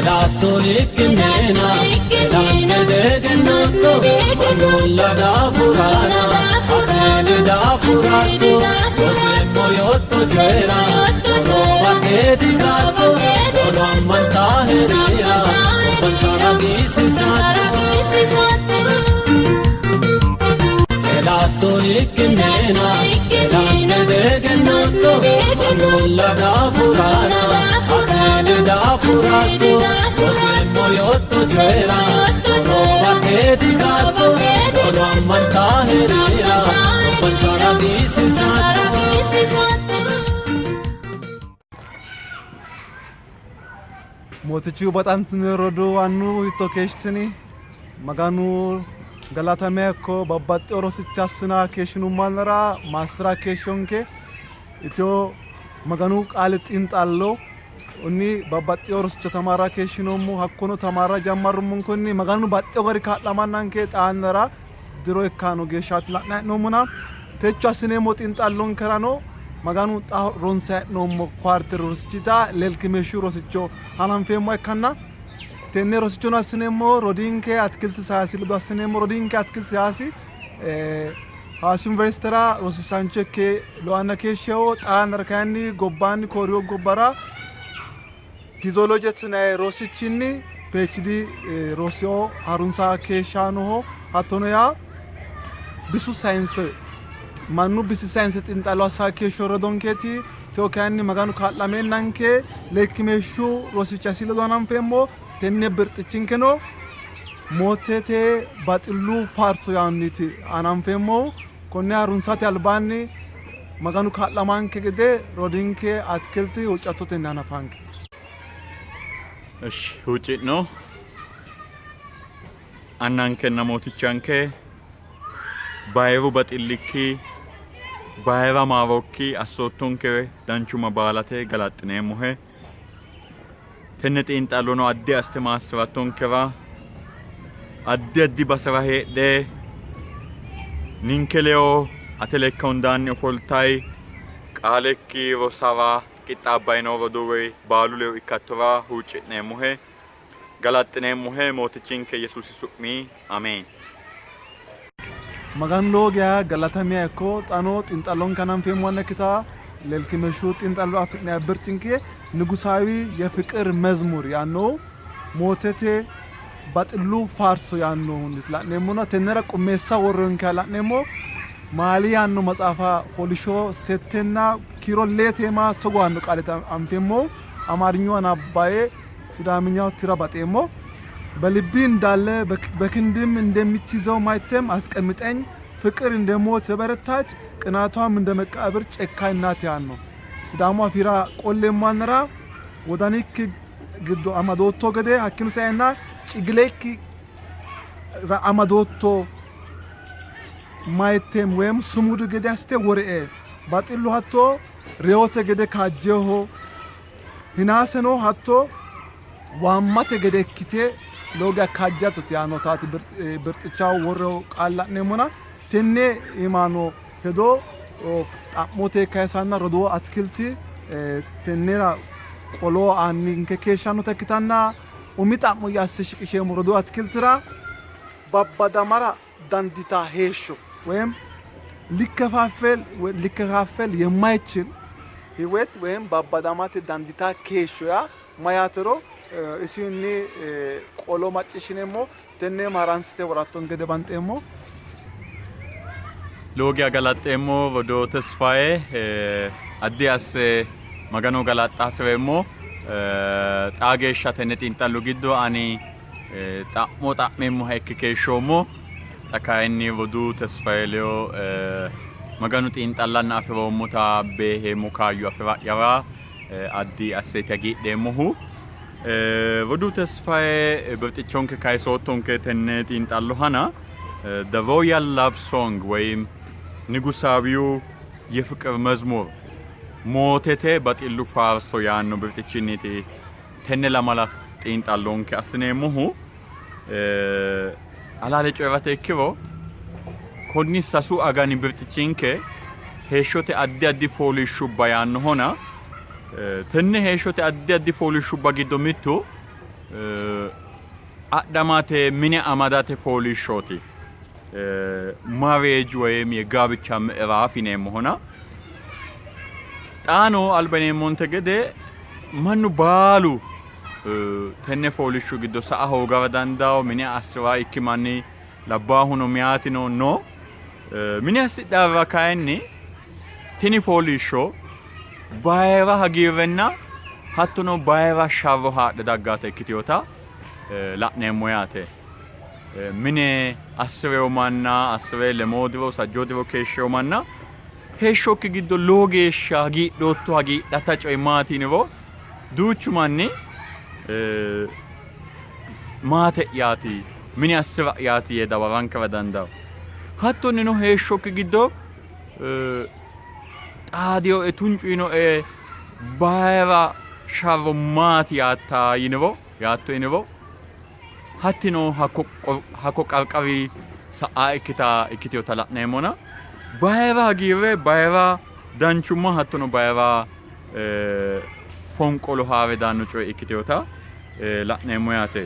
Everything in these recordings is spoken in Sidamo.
Elatto ikkinnina elante degennootto mannulla daafurana atene daafuratto roseemmo yootto coyira roba digatto ono ammantaherira gobbansara giisisatto. Elatto ikkinnina elante degennootto mannulla daafurana atene daafuratto roseemmo yootto coyira roba digatto ono ammantaherira gobbansara giisisatto. Mootichu baxantino roduuwannu hiitto keeshshitini? Maganu galatame ikko babbaxxino rosicho assina keeshshinummo yannara maassira keeshshonke. Itiyo Maganu qaali xiinxallo inni babbaxxino rosicho tamaarra keeshshinoommo. Hakkono tamaarra jammarrummonkunni Maganu baxxino gari kaa'lamannanke xaa yannara diro ikkanno geeshshaati la'nanni hee'noommona techo assineemmo xiinxallonkerano Maganu xa ronsanni hee'noommo kuarteri rosichita leelkimeeshshu rosicho hananfeemmoha ikkanna tenne rosichono assineemmo rodiinke Atikilti Saasi ledo assineemmo. Rodiinke Atikilti Saasi Hawaasi Yuniversitera rosiisaancho ikke lowanna keeshshewo xaa yannara kayinni gobbaanni Kooriyu gobbara fiizoolojete yinanni rosichinni PHD roso harunsa keeshshannoho. Hattono yaa bisu sayinse mannu bisi sayinse xiinxallo assa keeshsho rodonkeeti. Teyo kayinni Maganu kaa'lameennanke leekkimeeshshu rosichasi ledo hananfeemmo. Tenne birxichinkeno mootete baxillu faarso yaanniti hananfeemmohu. Konne harunsate albaanni Maganu kaa'lamanke gede rodiinke Atikilti huuccattotenni hanafanke. እሺ huucci'no. Annankenna Mootichanke, bayiru baxillikki, bayira maarokki assoottonke danchumma baalate galaxxineemmohe. Tenne xiinxallono addi assite maassi'rattonkera addi addi basera heedhe ninke ledo ate lekka hundaanni ofoltayi qaalekki rosara qixxaabbayi noo roduuwi baalu ledo ikkattora huucci'neemmohe. Galaxxineemmohe Mootichinke Yesuusi su'mi Ameen. Maganu lowo geya galatamiha ikko. Xaano xiinxallonke hananfeemmoha ikkita leelkimeeshshu xiinxallo afi'nanni birxinke ንጉሳዊ የፍቅር መዝሙር yaannohu mootete baxillu faarso yaannohunniiti la'neemmona tennera qummeessa worroonkeha la'neemmo. Maali yaanno maxaafa fooliishsho settenna kiiro leeteema togo yaanno qaaleeti anfeemmohu. Amaarinyuwa nabbawe Sidaaminyaho tira baxeemmo. በልቢ እንዳለ በክንድም እንደምትይዘው ማኅተም አስቀምጠኝ፣ ፍቅር እንደ ሞት የበረታች ቅናቷም እንደ መቃብር ጨካኝ ናት yaanno. Sidaamu afiira qolleemmo yannara wodanikki giddo amadootto gede hakkiino saenna cigilekki amadootto ማኅተም ወይም sumudu gede assite worie. Baxillu hatto reyote gede kaajjeho, hinaaseno hatto waammate gede ikkite lowo geya kaajjatote yaannotaati birxichaho worrewo qaale la'neemmona tenne iima noo hedo xa'mote kayisanna rodoo Atikilti tennera qolo aanninke keeshshannota ikkitanna umi xa'mo'ya asse shiqisheemmo rodoo Atikiltira babbadamara dandiita heeshsho ወይም ሊከፋፈል ሊከፋፈል የማይችል ህይወት ወይም babbadamate dandiita keeshsho yaa mayyaatero isinni qolo macciishshineemmo tenne haransite woratton gede banxeemmo. Lowo geya galaxxeemmo rodoo Tesfaye addi asse Magano galaxxa hasi'reemmo. Xaa geeshsha tenne xiinxallo giddo ani xa'mo xa'meemmoha ikke keeshshoommo. Xa kayinni roduu Tesfaye ledo Maganu xiinxallanna afi'roommota beeheemmo kaayyo afi'ra'yara addi asseeti hagiidheemmohu. Roduu Tesfaye birxichonke kayisoottonke tenne xiinxallohana The Royal Love Song ወይም ንጉሳዊው የፍቅር መዝሙር mootete baxillu faarso yaanno birxichinniiti tenne lamala xiinxallonke assineemmohu. Halaale coyi'rate ikkiro konni sasu agani birxichinke heeshshote addi addi fooliishshubba yaannohona tenne heeshshote addi addi fooliishshubba giddo mittu adhamate mine amadate fooliishshooti. Marriage ወይም የጋብቻ ምዕራፍ yineemmohona xaano alba yineemmonte gede mannu baalu tenne fooliishsho giddo sa''a hoogara dandawo. Mine assi'ra ikki manni labbaahuno meyaatino no. Mine assidhaarra kayinni tini fooliishsho bayira hagiirrenna hattono bayira sharro haadhe daggaata ikkitinota la'neemmo yaate. Mine assi'reyo manna assi're lemoo diro sajjoo diro keeshsheyo manna heeshshokki giddo lowo geeshsha hagiidhootto hagiidhatta coyi maati yiniro duuchu manni maate'yaati mine assi'ra'yaati yee dawarankera dandaanno. Hattonnino heeshshokki giddo xaadinoe tuncu yiinoe bayira sharro maati yaatta yiniro yaatto yiniro hattino hakko qarqari sa''a ikkita ikkitinota la'neemmona bayira hagiirre bayira danchumma hattono bayira fonqolo haare daanno coye ikkitinota la'neemmo yaate.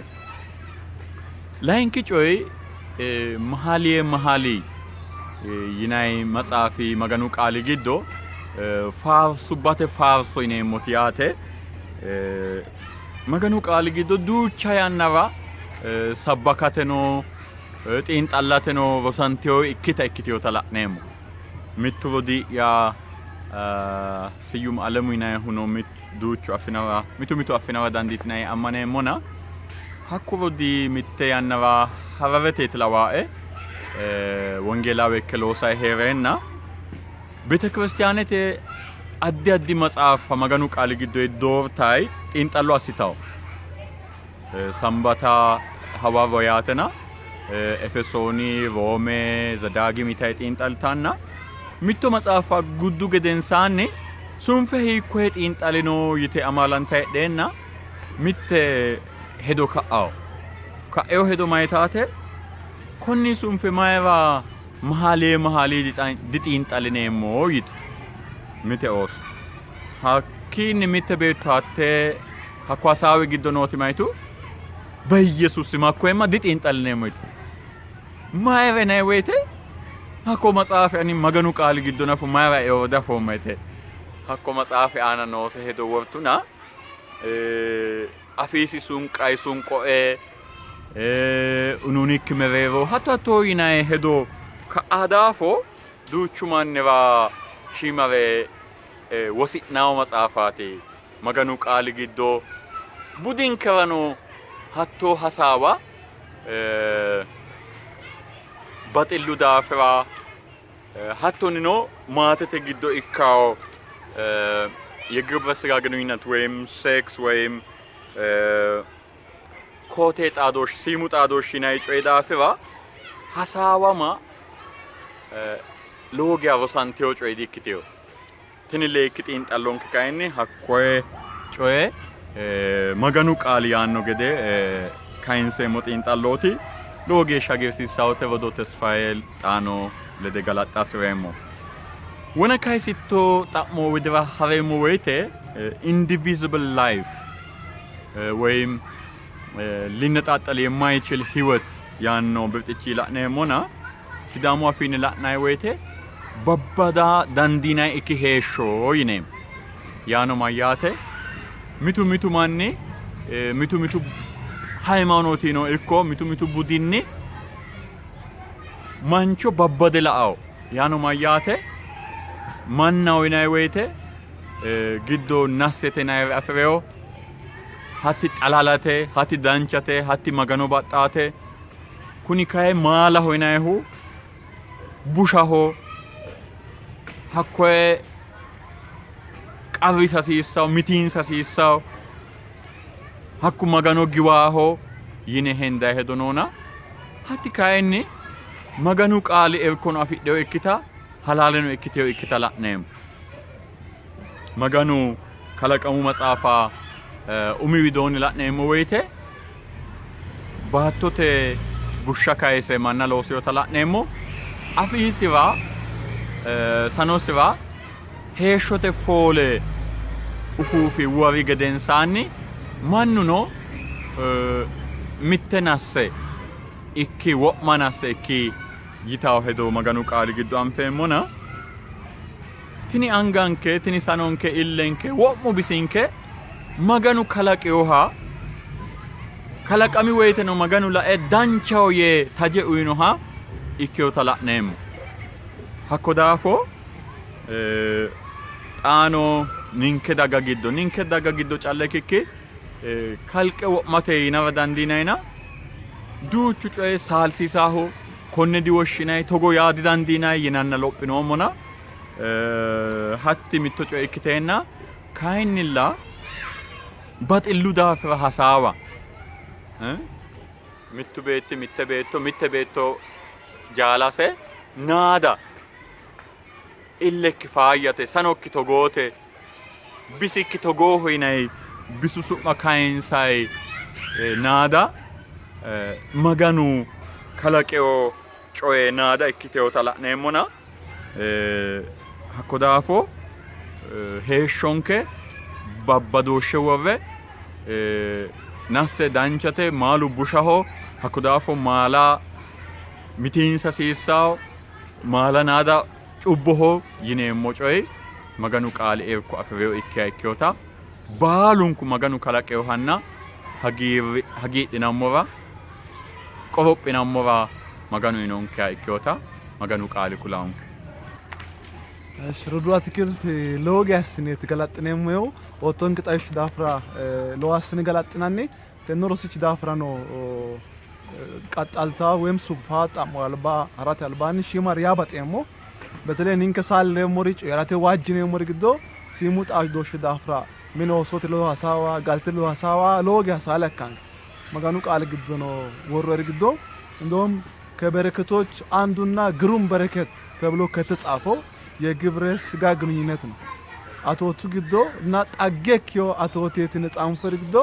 Layinki coyi Mahaliye Mahali yinanni maxaafi Maganu qaali giddo faarsubbate faarso yineemmoti yaate. Maganu qaali giddo duucha yannara sabbakateno xiinxallateno rosantino ikkita ikkitinota la'neemmo. Mittu rodii'ya Siyyum Alemu yinannihuno duuchu affinara mitu mitu affinara dandiitinanni yee ammaneemmona hakku rodii mitte yannara Harareteeti lawaae wongeelaawe ikke loosayi hee'reenna beetekiristiyaanete addi addi matsaaffa Maganu qaali giddo doortayi xiinxallo assitawo. Sambata hawarro yaatena Efesooni, Roome, Zadaagimi yitayi xiinxallitanna mitto maxaafa guddu gedensaanni sunfe hiikkoye xiinxalino yite amaalanta heedheenna mitte hedo ka'awo. Ka'eyo hedo mayitaate konni sunfe mayira mahaaliye mahaalii dixiinxallineemmo yitu mite ooso. Hakkiinni mitte beetto hattee hakko hasaawi giddo nooti mayitu Beyyesuusi makkoyimma dixiinxallineemmo yitu. Mayira yinanni woyite hakko maxaafi ani Maganu qaali giddo nafu mayira eoro diafoomma yite hakko maxaafi aana noose hedo wortuna afiisi sunqayi sunqoe unuunikki mereero hatto hatto yinanni hedo ka'a daafo duuchu mannira shiimare wosi'naawo maxaafaati. Maganu qaali giddo budinkerano hattoo hasaawa baxillu daafira hattonnino maatete giddo ikkawo የግብረ ስጋ ግንኙነት ወይም ሴክስ ወይም koo-tee xaadooshshi siimu xaadooshshi yinanni coyi daafira hasaawama lowo geya rosantino coye di''ikkitino. Tini leekki xiinxallonke kayinni hakkoye coye Maganu Qaali yaanno gede kayinseemmo xiinxallooti. Lowo geeshsha hagiirsiissawote Rodoo Tesfaye xaano lede galaxxa hasi'reemmo. Wona kayisitto xa'mo widira hareemmo woyite Indivisible Life ወይም ሊነጣጠል የማይችል ህይወት yaanno birxichi la'neemmona Sidaamu afiinni la'nanni woyite babbada dandiinannikki heeshsho yineemmo. Yaano mayyaate mitu mitu manni mitu mitu haymaanootino ikko mitu mitu budinni mancho babbade la''anno. Yaano mayyaate mannaho yinanni woyite giddo nassete yinannire afi'reyo hatti xalalate, hatti danchate, hatti Magano baxxaate. Kuni kayi maalaho yinannihu bushaho, hakkoye qarrisa hasiissawo, mitiinsa hasiissawo, hakku Magano giwaaho yine hendayi hedo noona hatti kayinni Maganu qaali irkono afidheyo ikkita halaaleno ikkiteyo ikkita la'neemmo. Maganu kalaqamu maxaafa umi widoonni la'neemmo woyite baattote bushsha kayise manna loosinota la'neemmo. Afiisira sanosira heeshshote foole ufuufi wori gedensaanni mannuno Mitte nasse ikki wo'ma nasse ikki yitawo hedo Maganu qaali giddo anfeemmona, tini anganke, tini sanonke, illenke, wo'mu bisinke Maganu kalaqinoha, kalaqami woyiteno Maganu lae danchaho yee taje uyinoha ikkinota la'neemmo. Hakko daafo xaano ninke daga giddo, ninke daga giddo calla ikkikki kalqe wo'mate yinara dandiinayina duuchu coyi saalsiisaaho, konne diwoshshinay, togo yaa didandiinay yinanna lophinoommona hatti mitto coye ikkiteenna kayinnilla baxillu daafira hasaawa mittu beetti mitte beetto mitte beetto jaalase naada illekki faayyate sanokki togoote bisikki togooho yinay bisu su'ma kayinsay naada Maganu kalaqewo coye naada ikkiteewota la'neemmona hakko daafo heeshshonke babbadooshshe worre nasse danchate maalu bushaho hakko daafo maala mitiinsa hasiissawo maala naada cubboho yineemmo coyi Maganu qaali irko afi'rino ikkiha ikkinota baalunku Maganu kalaqinohanna hagiidhinammora qorophinammora Maganu uyinonkeha ikkinota Maganu qaali kulanonke. እሺ roduu አትክልት lowo geya assineeti galaxxineemmohu oottonke xawishshi daafira lowo assine galaxxinanni tenne rosichi daafirano qaxxalta ወይም ሱፋ xa'mo alba harate albaanni shiima yaa baxeemmo በተለይ ninke saalleemmori coyi'rate waajjineemmori giddo siimu xaadooshshi daafira mine oosote lowo hasaawa galte lowo hasaawa lowo geya saala ikkanke Maganu qaali giddo no worroori giddo እንደውም ከበረከቶች አንዱና ግሩም በረከት ተብሎ ከተጻፈው የግብረ ስጋ ግንኙነት ነው። አቶቱ ግዶ እና ጣጌኪዮ አቶቴት ነጻንፈር ግዶ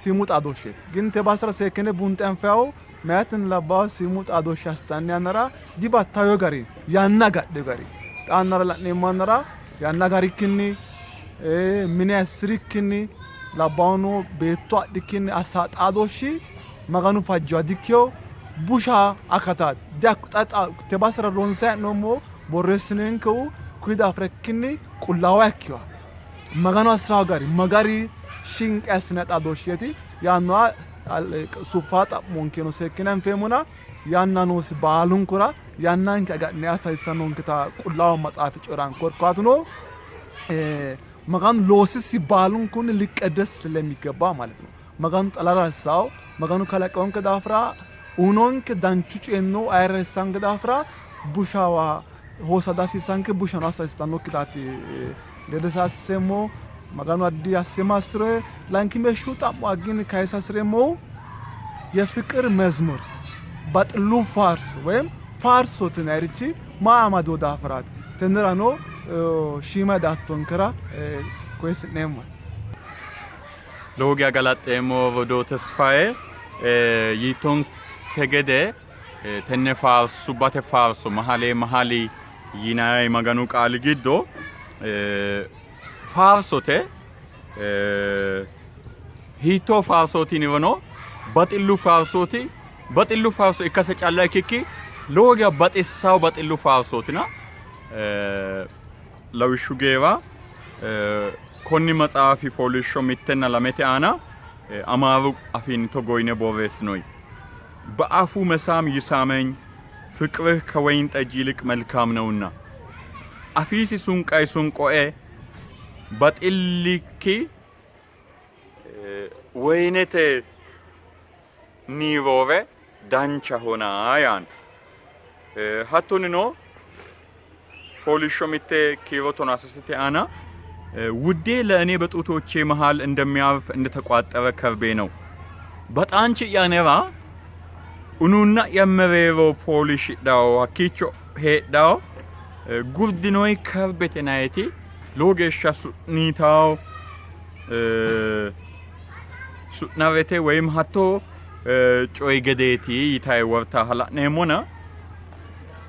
ሲሙ ጣዶሼት ግን ተባስራ ሰከነ ቡንጠንፋው ማያትን ለባው ሲሙ ጣዶሽ አስታን ያነራ ዲባታዮ ጋሪ ያና ጋደ ጋሪ ጣናራ ላኔ ማነራ ያና ጋሪክኒ ምን ያስሪክኒ ለባውኖ ቤቷ አድክኒ አሳ ጣዶሺ Maganu fajjo dikkino busha akataati. Te basera ronsayi hee'noommohu borreessinonkehu kuyi daafira ikkinni qullaawa ikkinoha Maganu assirawo gari ma gari shinqi assinayi xaadooshsheeti yaannoha suffa xa'monkeno seekkine anfeemmona yanna noosi baalunkura yannanke agadhine assa hasiissannonketa Qullaawu Maxaafi coyi'ranno. Korkaatuno Maganu loosisi baalunkunni ሊቀደስ ስለሚገባ ማለት ነው። Maganu xalala assawo Maganu kalaqinonke daafira uyinonke danchu coyino ayirrisanke daafira bushawa hosa dihasiissanke bushano assa hasiissannokkitaati lede sayseemmo. Maganu addi asse maassi'roe. Layinkimeeshshu xa'mo aggini kayisa hasi'reemmohu የፍቅር መዝሙር baxillu faarso ወይም faarsote yinayirichi maa amadino daafiraati. Tennerano shiima daattonkera koyisi'neemmo. Lowo geya galaxxeemmo rodoo Tesfaye yiittonke gede tenne faarsubbate faarso mahale mahali yinanni Maganu qaali giddo faarsote hiittoo faarsooti yinirono baxillu faarsooti. Baxillu faarso ikkase calla ikkikki lowo geya baxissawo baxillu faarsootina lawishshu geera konni maxaafi fooliishsho mittenna lamete aana Amaaru afiinni togo yine borreessinoyi በአፉ መሳም ይሳመኝ ፍቅርህ ከወይን ጠጅ ይልቅ መልካም ነውና afiisi sunqay sunqoe baxillikki woyinete roore danchahona yaanno. Hattonnino fooliishsho mitte kiiro tonaa sasete aana ውዴ ለእኔ በጡቶቼ መሃል እንደሚያርፍ እንደተቋጠረ ከርቤ ነው። Baxaanchi'ya anera unuunna'ya mereero fooliishshidhawo hakkiicho heedhawo gurdinoyi kerbete yinayiti lowo geeshsha su'niitawo su'narete ወይም hatto coyi gedeeti yitayi wortaaha la'neemmona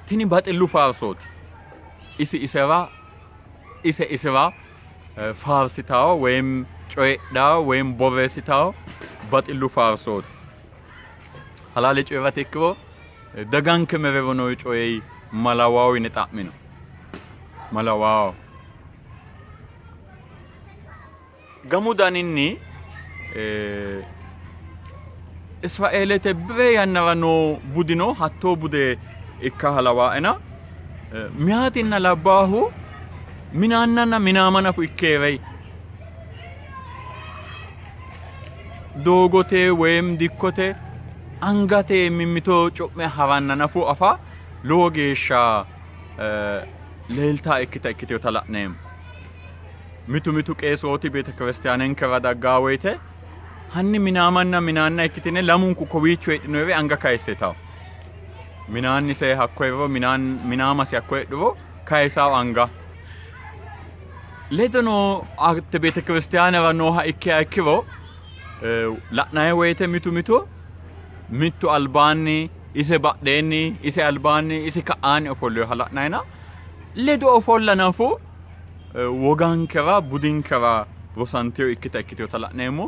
tini baxillu faarsooti. Isi isera ise isira faarsitawo ወይም coyidhawo ወይም borreessitawo Baxillu faarsooti. Halaale coyi'rate ikkiro daganke mereero noo coyi malawaho yine xa'mino. Malawaho. Gamu daninni Israeelete bire yannara noo budino hattoo bude ikka halawaena meyaatinna labbaahu minaannanna minaama nafu ikke reyi. Doogote woyim dikkote angate mimmito cu'me haranna nafu afa lowo geeshsha leeltaa ikkita ikkitinota la'neemmo. Mitu mitu qeesooti beetekiristiyaanenkewa daggaa woyite hanni minaamanna minaanna ikkitine lamunku kowiicho heedhinoyire anga kayisse tawo. Minaannise hakko hee'riro minaamasi hakko heedhuro kayisawo anga. Ledono hatte beetekiristiyaanera nooha ikkiha ikkiro la'nanni woyite mitu mitu mittu albaanni ise badheenni ise albaanni isi ka'aanni ofollinoha la'nannina ledo ofolla nafu wogankera budinkera rosantino ikkita ikkitinota la'neemmo.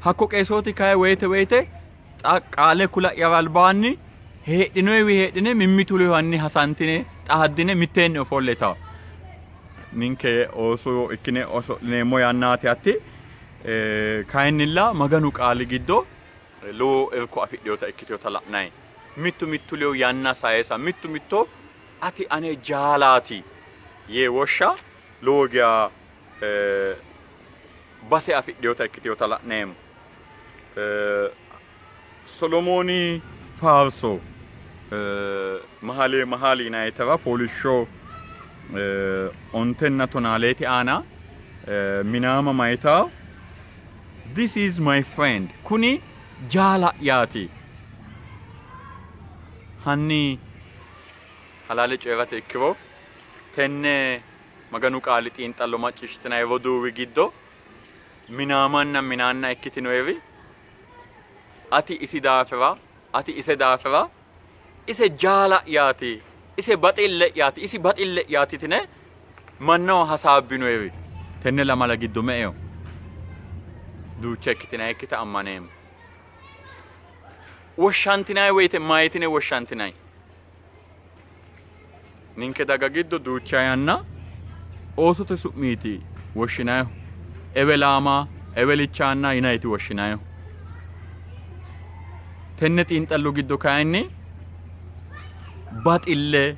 Hakko qeesooti kayi woyite woyite xa qaale kula'yara albaanni heedhinoyiwi heedhine mimmitu ledo hanni hasantine xaaddine mitteenni ofolle tawo. Ninke ooso ikkine oso'lineemmo yannaati hatti. Kayinnilla Maganu qaali giddo lowo irko afidhinota ikkitinota la'nanni. Mittu mittu ledo yanna sayisa, mittu mitto ati ane jaalaati yee woshsha lowo geya base afidhinota ikkitinota la'neemmo. Solomooni faarso Mahalie Mahaali yinannitera fooliishsho ontenna tonaalete aana minaama mayitawo This is my friend kuni jaala'yaati. Hanni halaale coyi'rate ikkiro tenne Maganu Qaali xiinxallo macciishshitinanni roduuwi giddo minaamanna minaanna ikkitinoeri ati isi daafira, ati ise daafira, ise jaala'yaati, ise baxille'yaati, isi baxille'yaati yitine mannaho hasaabbinoeri tenne lamala giddo me'eho? Duucha ikkitinannikkita ammaneemmo. Woshshantinanni woyite mayitine woshshantinanni? Ninke daga giddo duucha yanna oosote su'miiti woshshinayihu. Ewelaama, Ewelichaanna yinayiiti woshshinayihu. Tenne xiinxallo giddo kayinni baxille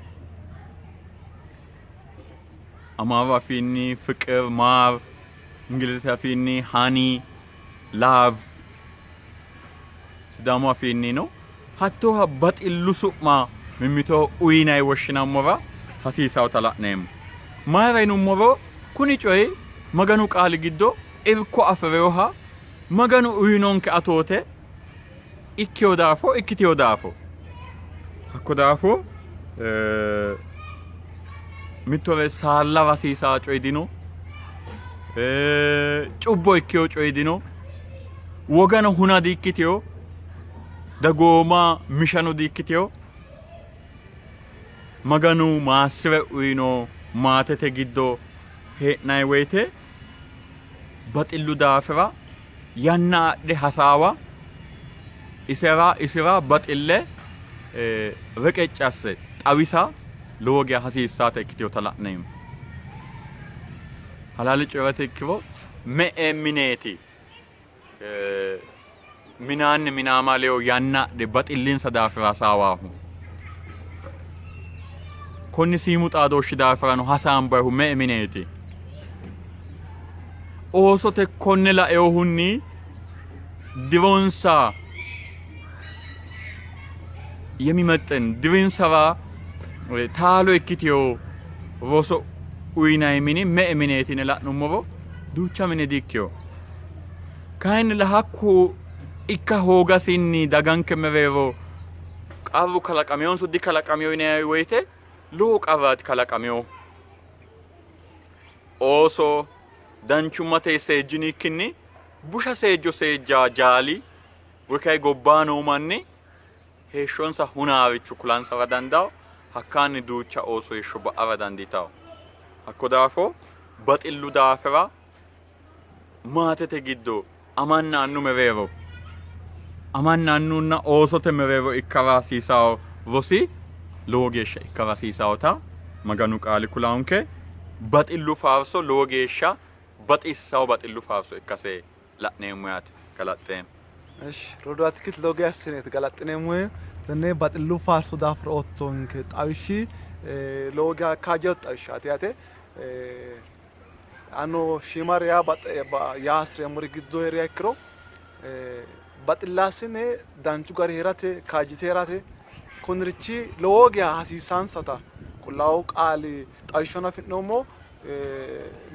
Amaaru afiinni fiqir, maar, Ingilizete afiinni honey, love, Sidaamu afiinnino hattooha baxillu su'ma mimmitoho uyinanni woshshinammora hasiisannota la'neemmo. Mayira yinummoro kuni coyi Maganu Qaali giddo irko afi'rinoha Maganu uyinonke atoote ikkino daafo ikkitino daafo. Hakko daafo mittore saallara hasiisanno coyi dino, cubbo ikkino coyi dino, wogano huna di''ikkitino. Dagooma mishano di''ikkitino. Maganu maassi're uyino maatete giddo hee'nanni woyite baxillu daafira yanna adhe hasaawa, isera isira baxille reqecci asse xawisa lowo geya hasiissaata ikkitinota la'neemmo. Halaale coyi'rate ikkiro me''e mineeti Minaanni minaama ledo yanna adhe baxillinsa daafira hasaawaahu. Konni siimu xaadooshshi daafirano hasaambayihu me''e mineeti? Oosote konne lainohunni dironsa yemimetten dirinsara taalo ikkitino roso uyinanni mini me''e mineeti yine la'nummoro duucha mine di''ikkino. Kayinnilla hakku ikka hoogasinni daganke mereero qarru kalaqamewonso dikalaqamewo yinanni woyte lowo qarraati kalaqamewo. Ooso danchummate seejjinikkinni busha seejjo seejja jaali woy kayi gobbaa noo manni heeshshonsa hunaaricho kulansara dandawo, hakkaanni duucha ooso heeshsho ba'ara dandiitawo. Hakko daafo baxillu daafira maatete giddo amanna annu mereero Amanna annunna oosote mereero ikkara hasiisawo rosi lowo geeshsha ikkara hasiisawota Maganu qaali kulaonke. Baxillu faarso lowo geeshsha baxissawo baxillu faarso ikkase la'neemmo yaate. Galaxxeemmo. Esh roduu Atikilti lowo geeshsha assineeti galaxxineemmohe. Tenne baxillu faarso daafira oottonke xawishshi lowo geeshsha kaajjado xawishshaati yaate. Ano shiimare yaa yaa hasireemmori giddo hee'riha ikkiro baxillaasine danchu gari hee'rate kaajjite hee'rate kunirichi lowo geeshsha hasiisansata qullaawu qaali xawishshano afi'noommo.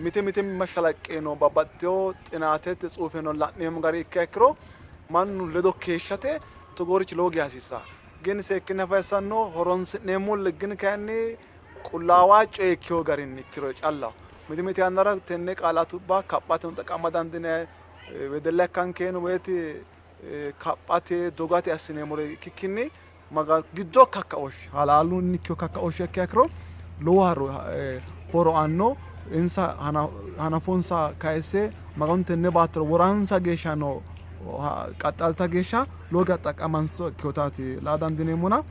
Mite mite mashalaqqeno babbaxxitewo xinaatete tsuufeno la'neemmo gari ikkiha ikkiro mannu ledo keeshshate togoorichi lowo geeshsha hasiisanno. Gin seekkine afa hasiissanno horonsi'neemmolle gin kayinni qullaawa coye ikkino garinni ikkiro callaho. Mite mite yannara tenne qaalatubba kaphateno xaqqama dandiinanni. Wedella ikkankeeno woyte kaphate dogate assineemmore ikkikkinni giddo kakkaooshshe halaalunni ikkino kakkaooshshe ikkiha ikkiro lowo horo aanno. Insa hanafonsa kayisse Maganu tenne baattora woransa geeshsha no qaxxalta geeshsha lowo geeshsha xaqqamanso ikkinotaati laa dandiineemmona.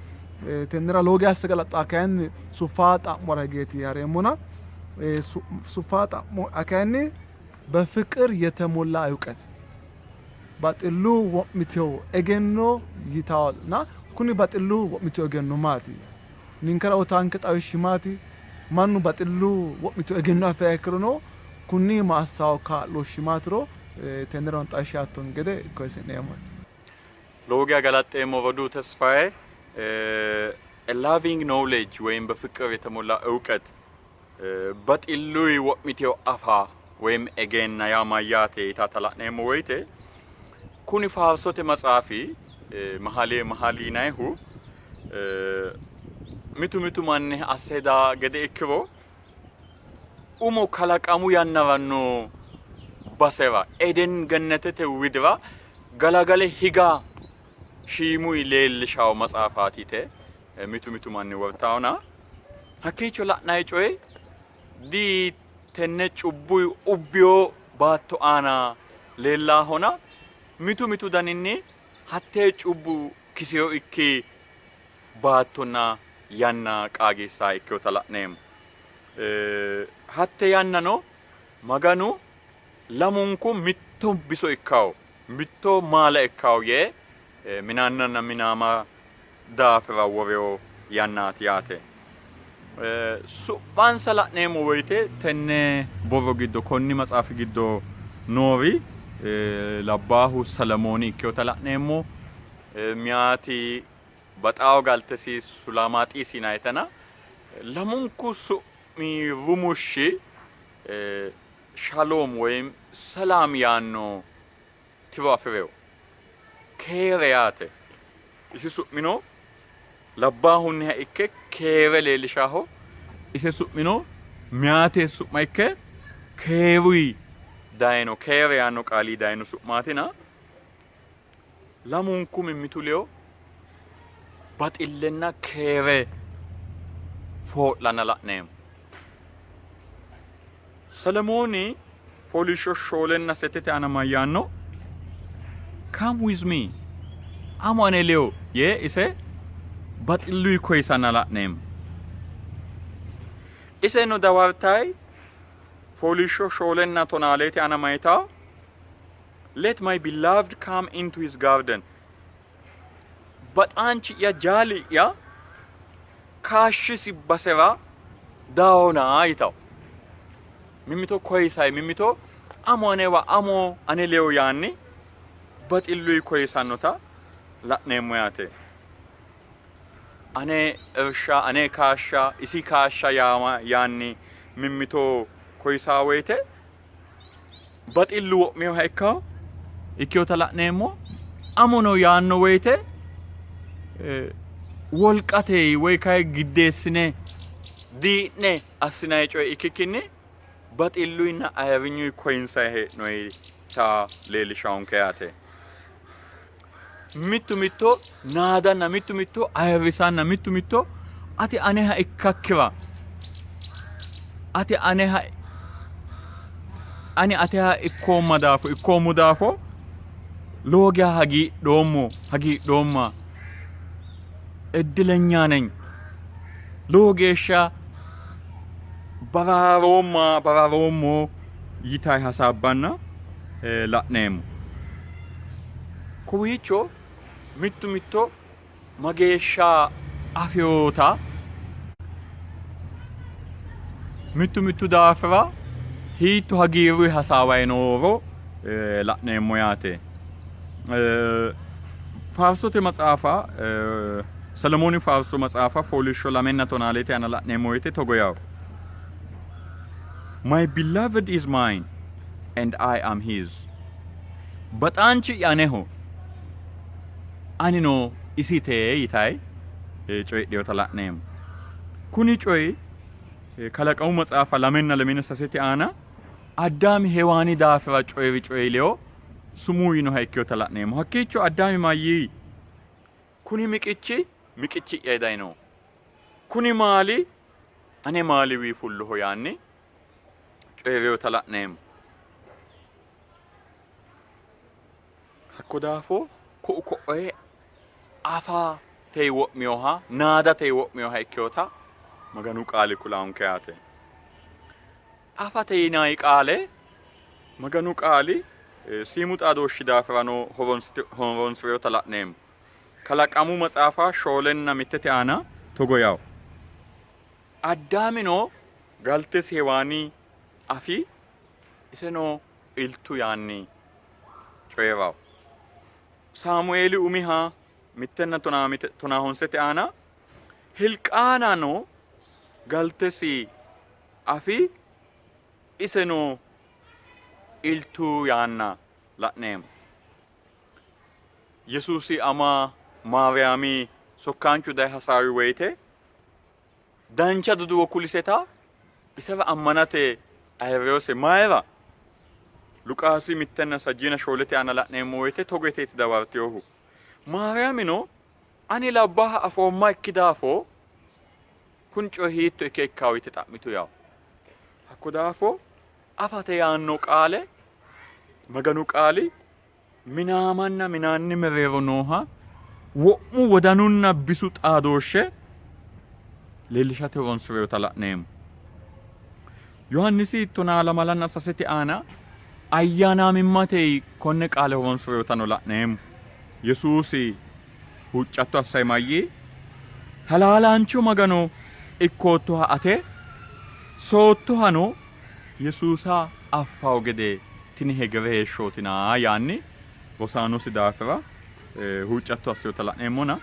Tennera lowo geeshsha asse galaxxa kayinni sufaa xa'mora higeeti hareemmona. Sufaa xa'mo kayinni በፍቅር የተሞላ እውቀት baxillu wo'mitewo egenno yitawo kuni baxillu wo'mitewo egenno maati? Ninkera uyitaanke xawishshi maati? Mannu baxillu wo'mitewo egenno afi'riha ikkirono kunni ma assawo kaa'looshshi maatiro tennerano xawishsha aattonke gede koyisi'neemmo. Lowo geya galaxxeemmo roduu Tesfaye a loving knowledge ወይም በፍቅር የተሞላ እውቀት baxilluyi wo'mitewo afa ወይም egenna yaa mayyaate yitaata la'neemmo woyite kuni faarsote maxaafi Mahalie Mahalii yinannihu mitu mitu manni asse hedaa gede ikkiro umo kalaqamu yannara noo basera Eden gennetete widira galagale higa shiimuyi leellishawo maxaafaati yite mitu mitu manni wortaawona hakkiicho la'nanni coyi di tenne cubbuyi ubbiyo baatto aana leellaahona mitu mitu daninni hattee cubbu kisiyo ikki baattonna yanna qaagiissa ikkinota la'neemmo. Hatte yannano Maganu lamunku mitto biso ikkawo, mitto maala ikkawo yee minaannanna minaama daafira worewo yannaati yaate. Su'mansa la'neemmo woyite tenne borro giddo konni maxaafi giddo noori labbaahu Selemooni ikkinota la'neemmo. Meyaati baxaawo galtesi Sulamaaxiisi yinannitana lamunku su'mi rumushshi Shaloom woyim Selaam yaanno tiro afi'rino. Keere yaate. Isi su'mino labbaahunniha ikke keere leellishaho. Ise su'mino meyaate su'ma ikke keeruyi dayino, keere yaanno qaalii dayino su'maatina lamunku mimmitu ledo baxillenna keere foo'lanna la'neemmo. Selemooni fooliishsho shoolenna settete aana mayyaanno? Come with me, amo ane ledo yee ise baxilluyi koyisanna la'neemmo. Iseno dawartayi fooliishsho shoolenna tonaalete aana mayitawo? Let my beloved come into his garden. Baxaanchi'ya jaali'ya kaashshisi basera daawona yitawo. Mimmito koyisayi mimmito amo anewa amo ane leyo yaanni baxilluyi koyisannota la'neemmo yaate. Ane irsha ane kaashsha isi kaashsha yaanni mimmito koyisaa woyite baxillu wo'minoha ikkawo ikkinota la'neemmo. Amono yaanno woyite wolqate woy kayi giddeessine dii'ne assinanni coye ikkikkinni baxilluyinna ayirrinyuyi koyinsanni hee'noyita leellishawonke yaate. Mittu mitto naadanna mittu mitto ayirrisanna mittu mitto ati aneha ikkakkira ati aneha ani ateha ikkoomma daafo ikkoommo daafo Lowo geya hagiidhoommo hagiidhoomma እድለኛ ነኝ lowo geeshsha baraaroomma baraaroommo yitayi hasaabbanna la'neemmo. Kowiicho mittu mitto mageeshsha afeyoota mittu mittu daafira hiitto hagiirruyi hasaawayi nooro la'neemmo yaate. Faarsote maxaafa Selemooni faarso maxaafa fooliishsho lamenna tonaalete aana la'neemmo woyite togo yawo. My beloved is mine and I am his. Baxaanchi'ya aneho anino isite yitayi coyidhinota la'neemmo. Kuni coyi Kalaqamu maxaafa lamenna lemina sasete aana Addaami Hewaani daafira coyi'ri coyi ledo sumuu yiinoha ikkinota la'neemmo. Hakkiicho Addaami mayyii? Kuni miqichi miqichi'ya dayino, kuni maali ane maaliwii fulloho yaanni coyi'rinota la'neemmo. Hakko daafo ku'u ko'oye afate wo'minoha, naadate wo'minoha ikkinota Maganu qaali kulanke yaate. Afate yinanni qaale Maganu qaali siimu xaadooshshi daafirano horonsi'rinota la'neemmo. Kalaqamu maxaafa shoolenna mittete aana togo yawo. Addaamino galtesi Hewaani afi, iseno iltu yaanni coyi'ranno. Saamueeli umiha mittenna tonaa honsete aana Hilqaanano galtesi afi, iseno iltu yaanna la'neemmo. Yesuusi ama Maariyaami sokkaanchu daye hasaawi woyite dancha duduwo kuliseta isera ammanate ayirrinose. Mayira? Luqaasi mittenna sajjiina shoolete aana la'neemmo woyite togo yiteeti dawartinohu. Maariyaamino ani labbaaha afoommakki daafo kuni coyi hiitto ikke ikkawo yite xa'mitu yawo. Hakko daafo afate yaanno qaale Maganu qaali minaamanna minaanni mereero nooha wo'mu wodanunna bisu xaadooshshe leellishate horonsi'rinota la'neemmo. Yohaannisi tonaa lamalanna sasete aana ayyaanaamimmate konne qaale horonsi'rinotano la'neemmo. Yesuusi huuccatto assay mayyii? Halaalaancho Magano ikkoottoha ate soottohano Yesuusa affawo gede tini hegere heeshshootina yaanni rosaanosi daafira huuccatto assinota la'neemmona,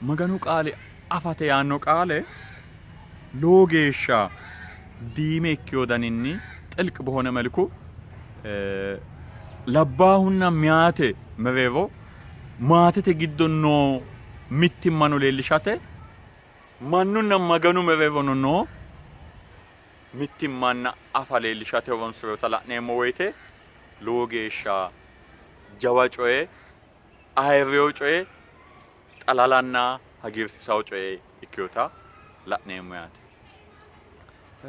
Maganu Qaali afate yaanno qaale lowo geeshsha diime ikkino daninni xilq bohone melku labbaahunna meyaate mereero maatete giddo noo mittimmano leellishate mannunna Maganu mereerono noo mittimmanna afa leellishate horonsi'rinota la'neemmo woyite lowo geeshsha jawa coye, ayirrino coye, xalalanna hagiirsiisanno coye ikkinota la'neemmo yaate.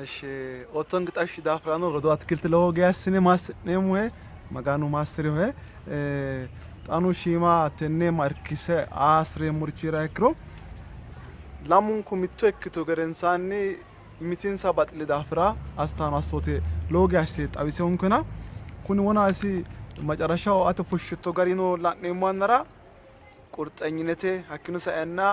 Eshi oottonke xawishshi daafirano rodoo Atikilti lowo geya assine maassi'neemmohe, Maganu maassi'rihohe. Xaano shiima tenne ma irkise aa hasi'reemmorichi hee'riha ikkiro lamunku mitto ikkitu gedensaanni mitinsa baxilli daafira assitanno assoote lowo geya asse xawiseyonkena kuni wona isi macarashaho ate fushshitto garino la'neemmo yannara qurxanyinete hakkiino saenna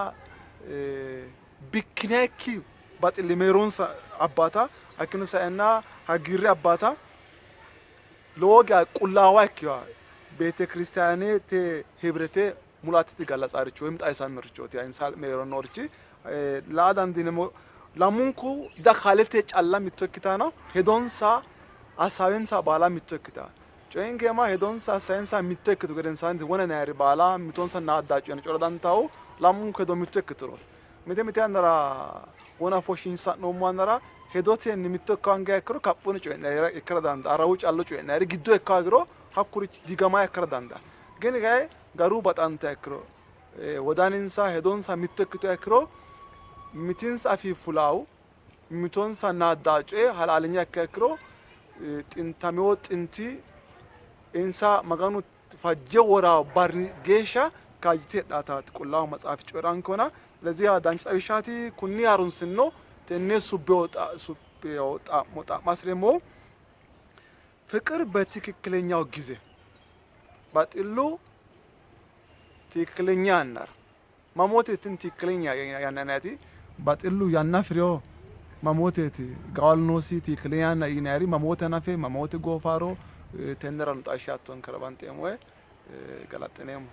bikkinekki baxilli mereeronsa abbaata hakkiino saenna hagiirre abbaata lowo geya qullaawa ikkinoha beetekiristaanete hibirete mulaatete galatsaaricho woyim xawisannorichooti insa mereero noorichi laa dandiineemmo. Lamunku dakalete calla mitto ikkitano hedonsa assaawensa baala mitto ikkita. Coyinke ma hedonsa assaawensa mitto ikkitu gedensaanni wona nayari baala mitonsa naadda coyino cora dantahu lamunku hedo mitto ikkiturooti. Mite mite yannara wona foshiinsa'noommo yannara hedotenni mitto ikka hangiha ikkiro kaphuni coyi'nayira ikkara dandaa arrawu callu coyi'nayiri giddo ikka hagiro hakkurichi diigama ikkara dandaa. Gini kayi garu baxantuha ikkiro wodaninsa hedonsa mitto ikkituha ikkiro mitinsa afii fulaahu mitonsa naaddaa coye halaalenya ikkiha ikkiro xintamino xinti insa Maganu Fajje woraa barri geeshsha kaajjite heedhaataati Qullaawu Maxaafi coyi'rankehona. ስለዚህ dancha xawishshaati. Kunni harunsinno tenne subbeo xa'mo xa'ma hasireemmohu ፍቅር በትክክለኛው ጊዜ baxillu ትክክለኛ yannara mamooteeti ትክክለኛ yannati baxillu yanna afi'rewo mamooteeti gawalo noosi ትክክለኛ yanna yinayiri mamoote hanafe mamoote goofaro tennerano xawishsha aattonkera banxeemmohe galaxxineemmo.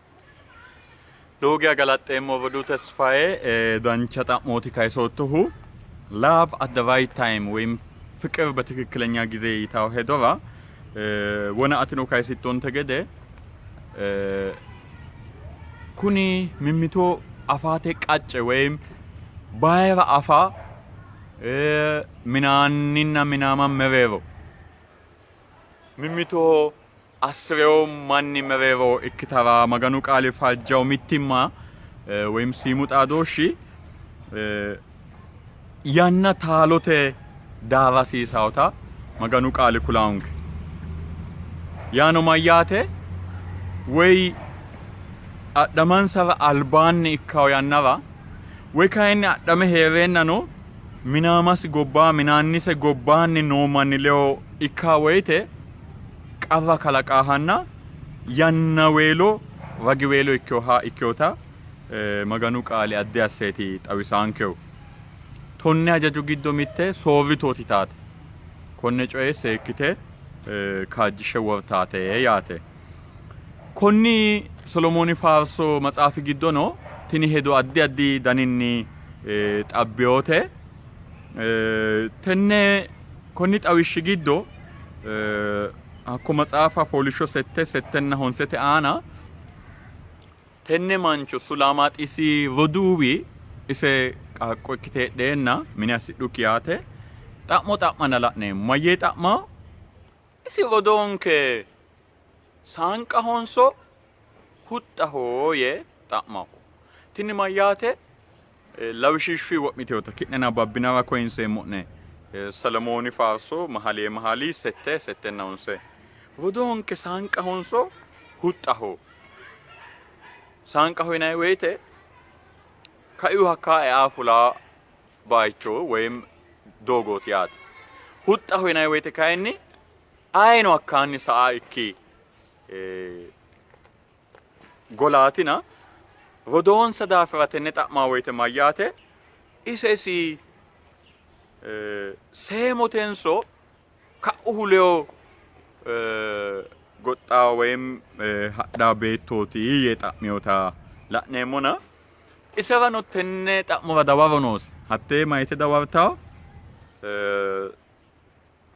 Lowo geya galaxxeemmo roduu Tesfaye, dancha xa'mooti kayisoottohu. Love at the right time ወይም ፍቅር በትክክለኛ ጊዜ yitawo hedora wona atino kayisittonte gede kuni mimmito afate qacce ወይም bayira afa minaanninna minaama mereero mimmitoho assi'reyo manni mereero ikkitara Maganu qaali fajjawo mittimma ወይም siimu xaadooshshi yanna taalote daara hasiisawota Maganu qaali kulaonke. Yaano mayyaate woy adhamansara albaanni ikkawo yannara woy kayinni adhame hee'reennano minaamasi gobba minaannise gobbaanni noo manni ledo ikkaa woyite qarra kalaqaahanna yannaweelo ragiweelo ikkinoha ikkinota Maganu qaali addi asseeti xawisaankehu. Tonne hajajo giddo mitte soorritooti taate. Konne coye seekkite kaajjishshe wortaate yaate. Konni Solomooni Faarso maxaafi giddono tini hedo addi addi daninni xabbinote. Tenne konni xawishshi giddo hakko maxaafa fooliishsho sette, settenna honsete aana tenne mancho Sulaamaxisi roduuwi ise qaaqqo ikkite heedheenna mine assidhukki yaate xa'mo xa'manna la'neemmo. Mayyee xa'ma? Isi rodoonke saanqahonso huxxaho yee xa'maho. Tini mayyaate? Lawishshu wo'miteota ki'ne nabbabbinara koyinseemmo'ne. Selemooni faarso Mahalie Mahalii sette, settenna honse. Rodoonke saanqahonso huxxaho? Saanqaho yinanni woyite kaiu hakkaa ea fula bayicho woyim doogooti yaate. Huxxaho yinanni woyite kayinni ayino hakkaanni sa'a ikki golaatina rodoonsa daafira tenne xa'maa woyite mayyaate ise isi seemotenso ka'uhu leyo goxxa woyim hadha beettooti yee xa'miyota la'neemmona iserano tenne xa'mora dawaro noose. Hattee mayite dawartawo?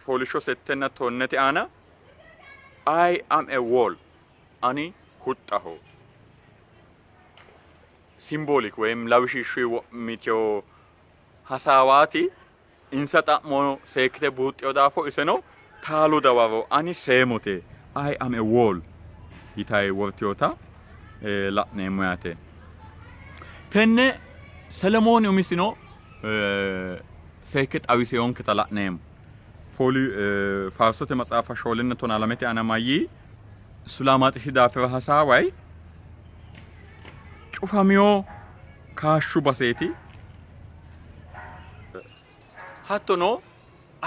Fooliishsho settenna tonnete aana I am a wall, ani huxxaho. Symbolic ወይም lawishshu wo'mitino hasaawaati. Insa xa'mo seekkite buuxxino daafo iseno taalu dawaro ani seemote I am a wall yitayi wortinota la'neemmo yaate. Tenne Selemooni umisino seekke xawiseyonketa la'neemmo. Fooli Faarsote maxaafa shoolenna tonaa lamete aana mayyii Sulaamaxisi daafira hasaaway cufamiyo kaashshu baseeti. Hattono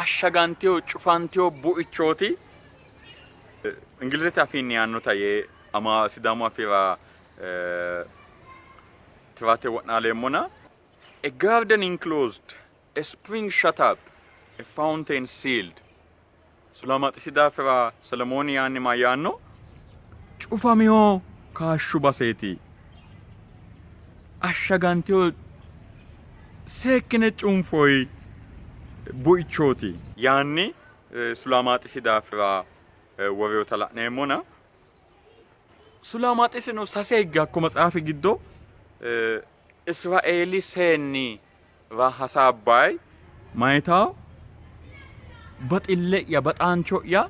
ashshagantino cufantino buichooti. Ingilizete afiinni yaannota yee ama Sidaamu afiira tirate wo'naaleemmona. A garden enclosed, a spring shut up, a fountain sealed. Sulaamaxisi daafira Selemooni yaanni mayyaanno? Cufamino kaashshu baseeti. Ashshagantino seekkine cunfoyi buichooti yaanni Sulaamaxisi daafira worewota la'neemmona. Sulaamaxisino sase higge hakko maxaafi giddo Israeeli seennira hasaabbayi mayitawo baxille'ya baxaancho'ya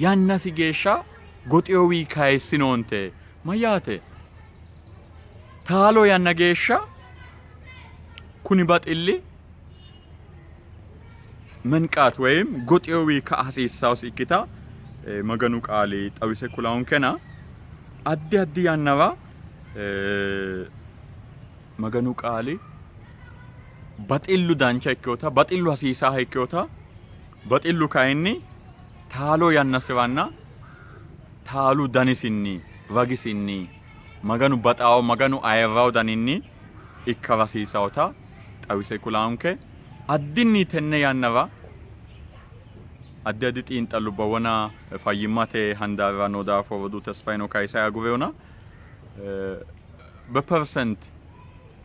yannasi geeshsha goxewii kayissinoonte mayyaate? Taalo yanna geeshsha kuni baxilli መንቃት ወይም goxewii ka'a hasiissawosi ikkita Maganu qaali xawise kulaonkena addi addi yannara Maganu qaali baxillu dancha ikkinota, baxillu hasiisaha ikkinota, baxillu kayinni taalo yannasiranna taalu danisinni ragisinni Maganu baxawo Maganu ayirrawo daninni ikkara hasiisawota xawise kulaonke. Addinni tenne yannara addi addi xiinxallubba wona fayyimmate handaarira noo daafo roduu Tesfayeno kayisay agurewona በፐርሰንት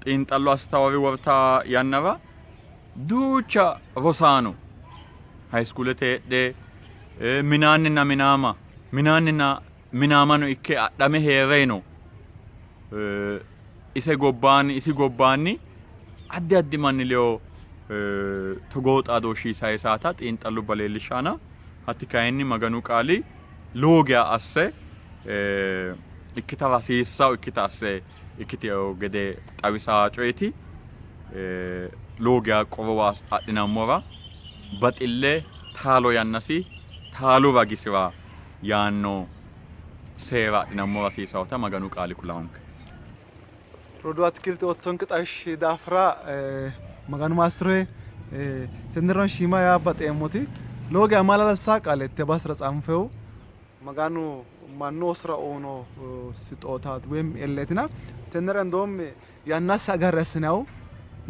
xiinxallo assitawori worta yannara duucha rosaano hayiskuulete heedhe minaanninna minaama minaanninna minaamano ikke adhame hee'reno ise gobbaanni isi gobbaanni addi addi manni ledo togoo xaadooshshi sayisata xiinxallubba leellishshaana hatti kayinni Maganu qaali lowo geya asse ikkitara hasiissawo ikkita asse ikkitino gede xawisa coyeti lowo geya qorowa adhinammora baxille taalo yannasi taalu ragisira yaanno seera adhinammora hasiisawota Maganu qaali kulaonke. Roduu Atikilti oottonke xawishshi daafira Maganu maassirohe. Tennera shiima yaa baxeemmoti lowo geya maalalsa qaale itte basera tsanfehu Maganu mannu oosora uyino sixootaati woyim elleetina tennera indoom yannasi agarre assinayihu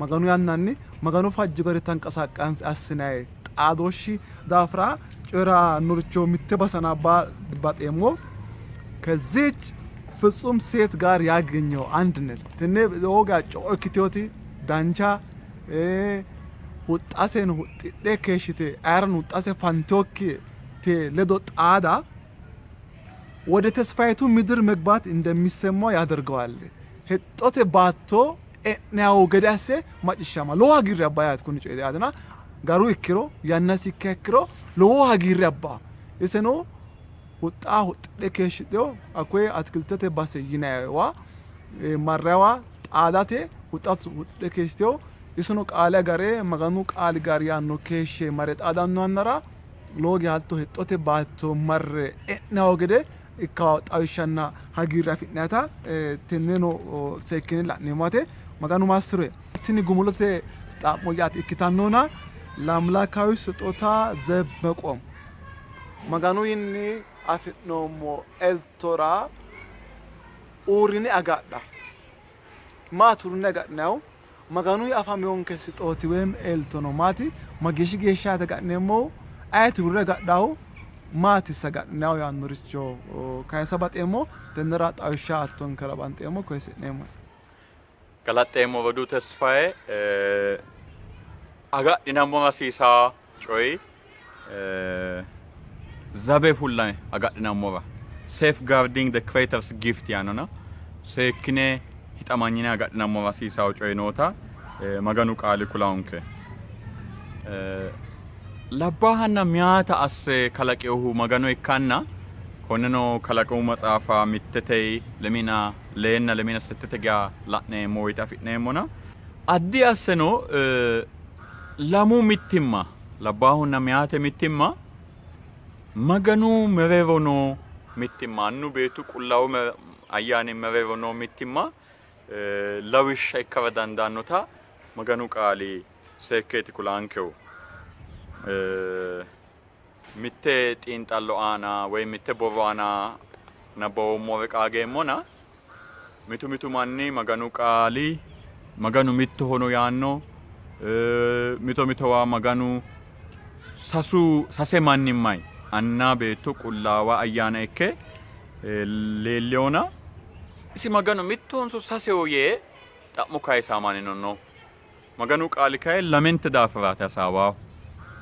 Maganu yannanni Maganu fajjo gari tanqasaqqanse assinayi xaadooshshi daafira coyi'rannoricho mitte basana baxeemmo. ከዚች ፍጹም ሴት ጋር ያገኘው አንድነት tenne lowo geya co'o ikkitinoti dancha huxxaseno huxxidhe keeshshite ayerano huxxase fantinokkite ledo xaada ወደ ተስፋይቱ ምድር መግባት እንደሚሰማው ያደርገዋል። Hexxote baatto e'nayi gede asse macciishshama lowo hagiirre abba yaate kuni coyi yaatena garu ikkiro yannasi ikkiha ikkiro lowo hagiirre abba iseno huxxa huxxidhe keeshshidhino hakkoye atikiltete base yinayiwa marrayiwa xaadate huxxa huxxidhe keeshshitino isino qaale agare Maganu qaali gari yaanno keeshshe mare xaadanno yannara lowo geya hatto hexxote baatto marre e'nayi gede ikkawo xawishshanna hagiirre afi'nayita tenneno seekkine la'neemmo yaate. Maganu maassiroe. Tini gumulote xa'mo yaate ikkitannona ለአምላካዊ ስጦታ ዘብ መቆም Maganuwiinni afi'noommo eltora uurrine agadha. Maati uurrine agadhinayihu? Maganuwi afamiyonke sixooti woyim elto no maati? Mageeshshi geeshshaati agadhineemmohu? Ayeti uurre agadhaahu? Maati isi agadhinayihu yaannoricho kayisa baxeemmo. Tennera xawishsha aattonkera banxeemmo, koyisi'neemmo. Galaxxeemmo roduu Tesfaye, agadhinammora hasiisaa coyi zabe fullame agadhinammora safeguarding the creator's gift yaannona seekkine hixamanyine agadhinammora hasiisawo coyi noota Maganu qaali kulaonke. Labbaahanna meyaata asse kalaqinohu Magano ikkanna konneno kalaqamu maxaafa mittetey lemina leenna lemina settete geya la'neemmo woyite afi'neemmona addi asseno lamu mittimma labbaahunna meyaate mittimma Maganu mereero noo mittimma Annu Beettu Qullaawu Ayyaani mereero noo mittimma lawishsha ikkara dandaannota Maganu qaali seekkeeti kulaankehu. Mitte xiinxallo aana woy mitte borro aana nabbawoommore qaageemmona, mitu mitu manni Maganu qaali Maganu mittohono yaanno, mito mitowa Maganu sasu sase mannimmay Anna, Beetto, Qullaawa Ayyaana ikke leelleyona isi Maganu mittohonso saseho yee xa'mo kayisaa mannino no. Maganu qaali kayi lamente daafiraati hasaawaahu.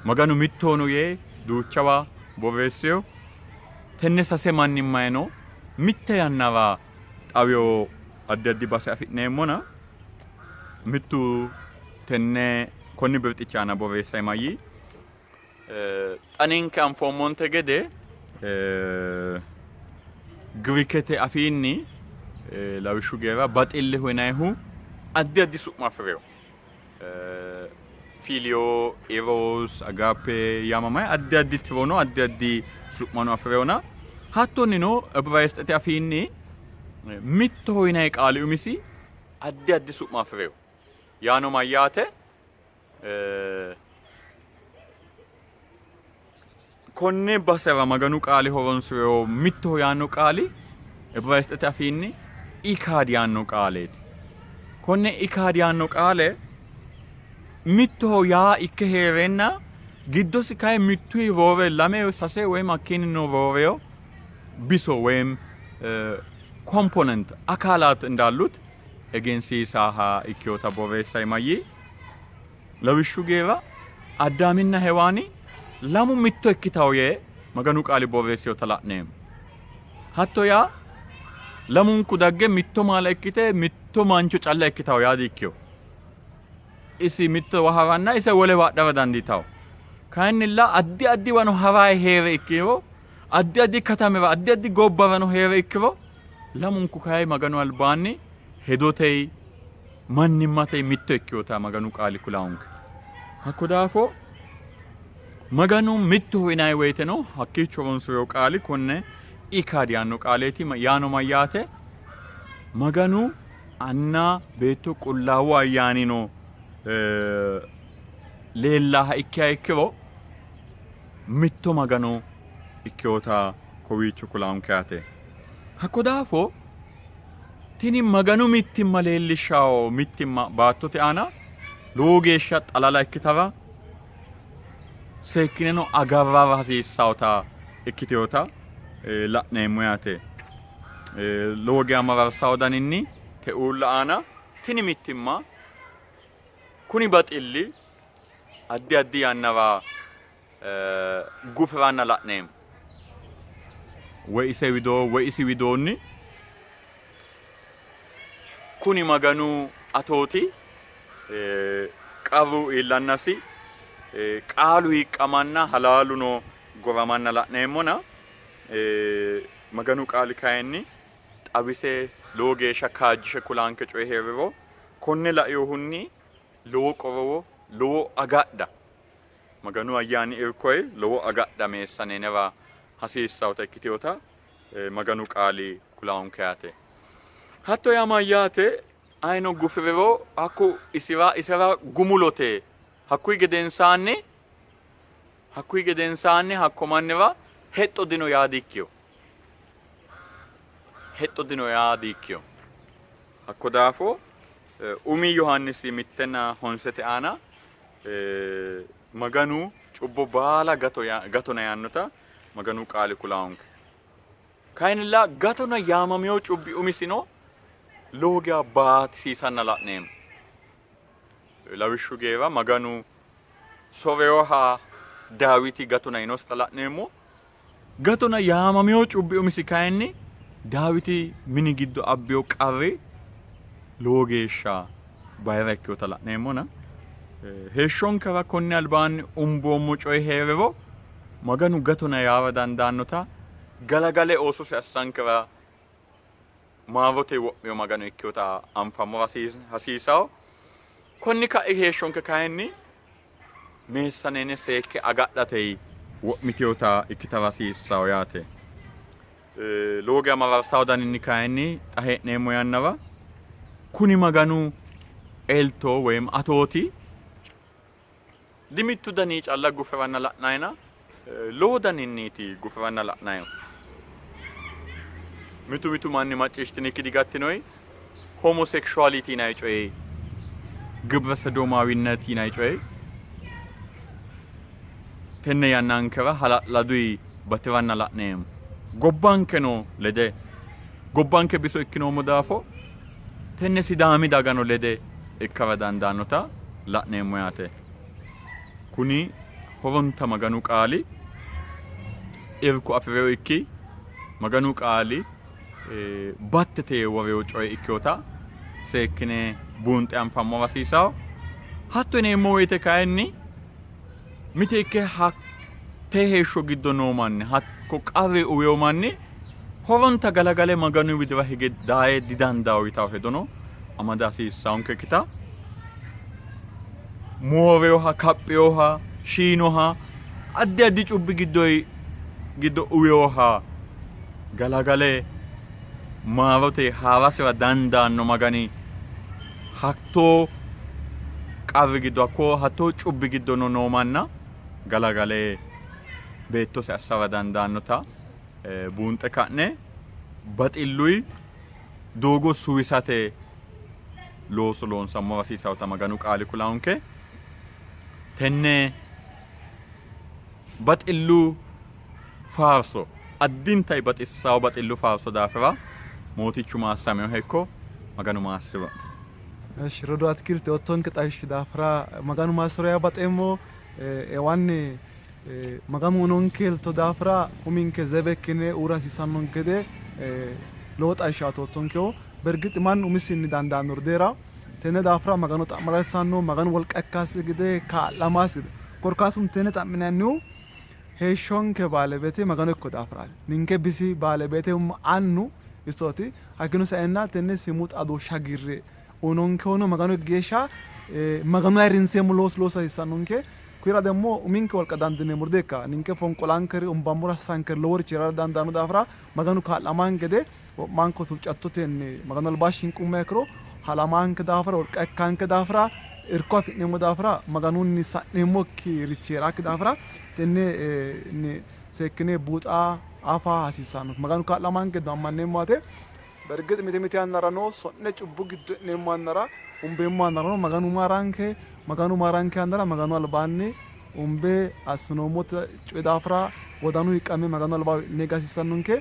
Maganu mittohono yee duuchawa borreessino. Tenne sase mannimmayino mitte yannara xawino addi addi base afi'neemmona mittu tenne konni birxichi aana borreessay mayyii? Xa ninke anfoommonte gede Girikete afiinni lawishshu geerra baxilleho yinannihu addi addi su'ma afi'rino. Filio, Eros, Agape yaamamayi addi addi tirono addi addi su'mano afi'reona hattonnino Ibraayisxete afiinni mittoho yinanni qaali umisi addi addi su'ma afi'reyo. Yaano mayyaate? Konne basera Maganu qaali horonsi'reyo mittoho yaanno qaali Ibraayisxete afiinni ikaad yaanno qaaleeti. Konne ikaad yaanno qaale mittoho yaa ikke hee'reenna giddosi kayi mittuyi roore lame sase woyim hakkiinnino rooreyo biso woyim component akaalaat እንዳሉት egensiisaaha ikkinota borreessay mayyii? Lawishshu geera Addaaminna Hewaani lamu mitto ikkitawo yee Maganu Qaali borreessinota la'neemmo. Hatto yaa lamunku dagge mitto maala ikkite mitto mancho calla ikkitawo yaa di''ikkino. Isi mittowa ha'ranna ise wolewa hadhara dandiitanno. Kayinnilla addi addiwano ha'rayi hee're ikkiro, addi addi katamira, addi addi gobbarano hee're ikkiro lamunku kayi Maganu albaanni hedote mannimmate mitto ikkinota Maganu qaali kulanonke. Hakko daafo Maganu mittoho yinanni woyiteno hakkiicho horoonsi'rino qaali konne ikaad yaanno qaaleeti. Yaano mayyaate? Maganu Anna, Beetto, Qullaawu Ayyaanino leellaaha ikkiha ikkiro mitto Magano ikkinota kowiicho kulanonke yaate. Hakko daafo tini Maganu mittimma leellishshawo mittimma baattote aana lowo geeshsha xalala ikkitara seekkineno agarrara hasiissawota ikkitinota la'neemmo yaate. Lowo geya mararsawo daninni te uulla aana tini mittimma kuni baxilli addi addi yannara gufiranna la'neemmo. Woy ise widoo woy isi widoonni kuni Maganu atooti qarru iillannasi qaalu hiiqqamanna halaaluno goramanna la'neemmona Maganu qaali kayinni xawise lowo geeshsha kaajjishe kulanke coyi hee'riro konne lainohunni lowo qorowo lowo agadha Maganu ayyaani irkoyi lowo agadha meessanenewa hasiissawota ikkitinota Maganu qaali kulanke yaate. Hatto yaa mayyaate? Ayino gufi'riro hakku isira isera gumulote. Hakkuyi gedensaanni hakkuyi gedensaanni hakko mannira hexxo dino yaa diikkino. Hexxo dino yaa diikkino. Hakko daafo umi Yohaannisi mittenna honsete aana Maganu cubbo baala gatona yaannota Maganu qaali kulanonke. Kayinnilla gatona yaamamino cubbi umisino lowo geya baatisiisanna la'neemmo. Lawishshu geera Maganu soreyoha Daawiti gatona yinosita la'neemmo. Gatona yaamamino cubbi umisi kayinni Daawiti mini giddo abbino qarri lowo geeshsha bayira ikkinota la'neemmona heeshshonkera konni albaanni umboommo coyi hee'riro Maganu gatona yaara dandaannota galagale oososi assankera maarote wo'mino Magano ikkinota anfammora hasiisanno. Konni ka'i heeshshonke kayinni meessaneene seekke agadhate wo'mitinota ikkitara hasiissanno yaate. Lowo geya mararsanno daninni kayinni xa hee'neemmo yannara kuni Maganu elto woyim atooti dimittu dani calla gufiranna la'nayina lowo daninniiti gufiranna la'nayihu. Mitu mitu manni macciishshitinikki digattinoyi homosexuality yinanni coyi ግብረ ሰዶማዊነት yinanni coyi tenne yannankera hala'laduyi batiranna la'neemmo. Gobbankeno lede gobbanke biso ikkinoommo daafo tenne Sidaami dagano lede ikkara dandaannota la'neemmo yaate. Kuni horonta Maganu qaali irko afi'rino ikki Maganu qaali battete worino coye ikkinota seekkine buunxe anfammora hasiisanno. Hatto yineemmo woyite kayinni miteekke hattee heeshsho giddo noo manni hakko qarri uwino manni horonta galagale Maganu widira hige daaye didandaanno yitanno hedono amada hasiissannonkekkita Mooreyoha, kaphiyoha, shiinoha, addi addi cubbi giddo uwiyoha galagale maarote haarasira dandaanno Magani hattoo qarri giddo hakko hattoo cubbi giddono noo manna galagale beettosi assara dandaannota buunxe ka'ne baxilluyi doogo suwisate looso loonsammora hasiisannota Maganu qaali kulanke. Tenne baxillu faarso addinta baxissawo baxillu faarso daafira Mootichu maassameohe ikko Maganu maassiro'ne. እሺ roduu አትክልት yoottonke xawishshi daafira Maganu maassiro yaa baxeemmo. Eewanni Maganu uyinonke elto daafira uminke zebe ikkine uurra hasiissannonke gede lowo xawishsha yoottonkeho. Bergix mannu umisinni dandaannori deera. Tenne daafira Magano xa'mara hasiissanno, Maganu wolqa ikkasi gede kaa'lamasi gede. Korkaatuno tenne xa'minannihu heeshshonke baalebete Magano ikko daafiraati. Ninke bisi baalebete annu isooti. Hakkiino saenna tenne siimu xaadooshshe hagiirre uyinonkehuno Maganu geeshsha Maganu ayirrinseemmo looso loosa hasiissannonke. Kuyira ደግሞ uminke wolqa dandiineemmori deekka ninke fonqolankeri umbammora hassankeri loworichi heerara dandaanno daafira Maganu kaa'lamanke gede wo'manko huuccattotenni Maganu albaa shinqummoha ikkiro halamanke daafira wolqa ikkanke daafira irko afi'neemmo daafira Maganunni sa'neemmokkirichi heerakki daafira tenne seekkine buuxa afa hasiissanno. Maganu kaa'lamanke gede ammanneemmo yaate. በእርግጥ mite mite yannarano so'ne cubbu giddo e'neemmo yannara umbeemmo yannarano Maganu maaranke Maganu maaranke yannara Maganu albaanni umbe assinoommo coyi daafira wodanu hiiqqamme Maganu albaa wi'line hasiissannonke.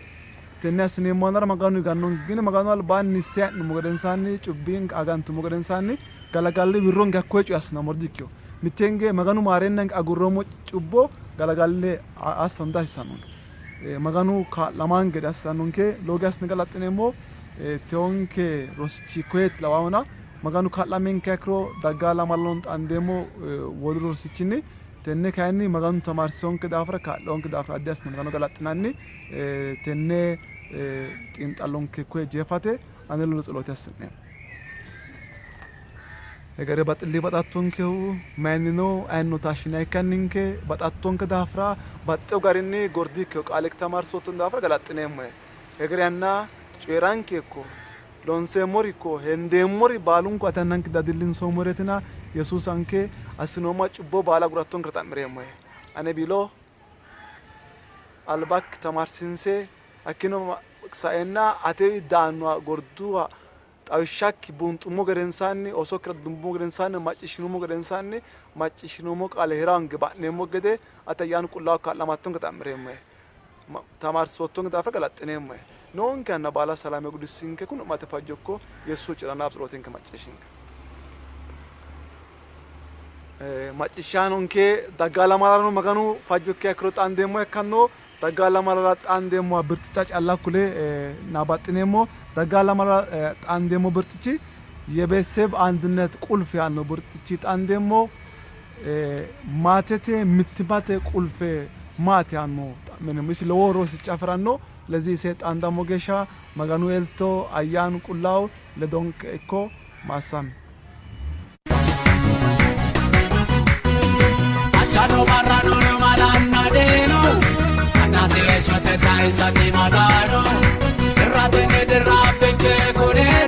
Tenne assineemmo yannara Maganu higannonke. Gini Maganu albaanni nisse ha'nummo gedensaanni cubbinke agantummo gedensaanni galagalle wirronke hakkoye coye assinammora dikkino. Mittenge Maganu maarennanke agurroommo cubbo galagalle assa dihasiissannonke. Maganu kaa'lamanke gede assannonke. Lowo geeshsha assine galaxxineemmo. Teewonke rosichi koyeeti lawaahona Maganu kaa'lamenke ikkiro daggaa lamalano xaandeemmo wolu rosichinni. Tenne kayinni Maganu tamaarsisonke daafira kaa'lonke daafira addi assine Magano galaxxinanni tenne xiinxallonke koye jeefate ane ledo tseloote assi'neemmo. Hegere baxilli baxattonkehu mayinnino ayinno taashshine ikkanninke baxattonke daafira baxxew garinni gordiikkeho qaalekki tamaarsootton daafira galaxxineemmohe. Hegere yanna coyiranke ikko loonseemmori ikko hendeemmori baalunku ate annanke dadillinsoommoreetina Yesuus anke assinoommo cubbo baala agurattonkera xa'mireemmohe. Ane biilo albakki tamaarsinse hakkino saenna ate daannoha gorduha xawishshakki buunxummo gedensaanni oosokkira dudumbummo gedensaanni macciishshinummo gedensaanni macciishshinummo qaale heeranke ba'neemmo gede ate ayyaanu qullaawu kaa'lamattonke xa'mireemmohe. Tamaarsoottonke daafira galaxxineemmohe. Noonke yanna baala salaame gudissinke kun ummate fajjokko Yesuus huucci'ranna tselootenke macciishshinke. Macciishshaanonke daggaa lamalarano Maganu fajjokki ikkiro xaandeemmo ikkanno. Daggaa lamalara xaandeemmoha birxicha calla kule nabaxxineemmo. Daggaa lamalara xaandeemmo birxichi የቤተሰብ አንድነት ቁልፍ ያልነው birxichi xaandeemmo. Maatete mittimmate qulfe maati yaanno xa'mineemmo. Isi lowo rosichi afiranno. ስለዚህ ise xaandammo geeshsha Maganu elto ayyaanu qullaawu ledonke ikko maassame. Asano barrano no malanna deno Annasi heeshshote sayinsani Magano Dirratenni dirra abbitte kuneno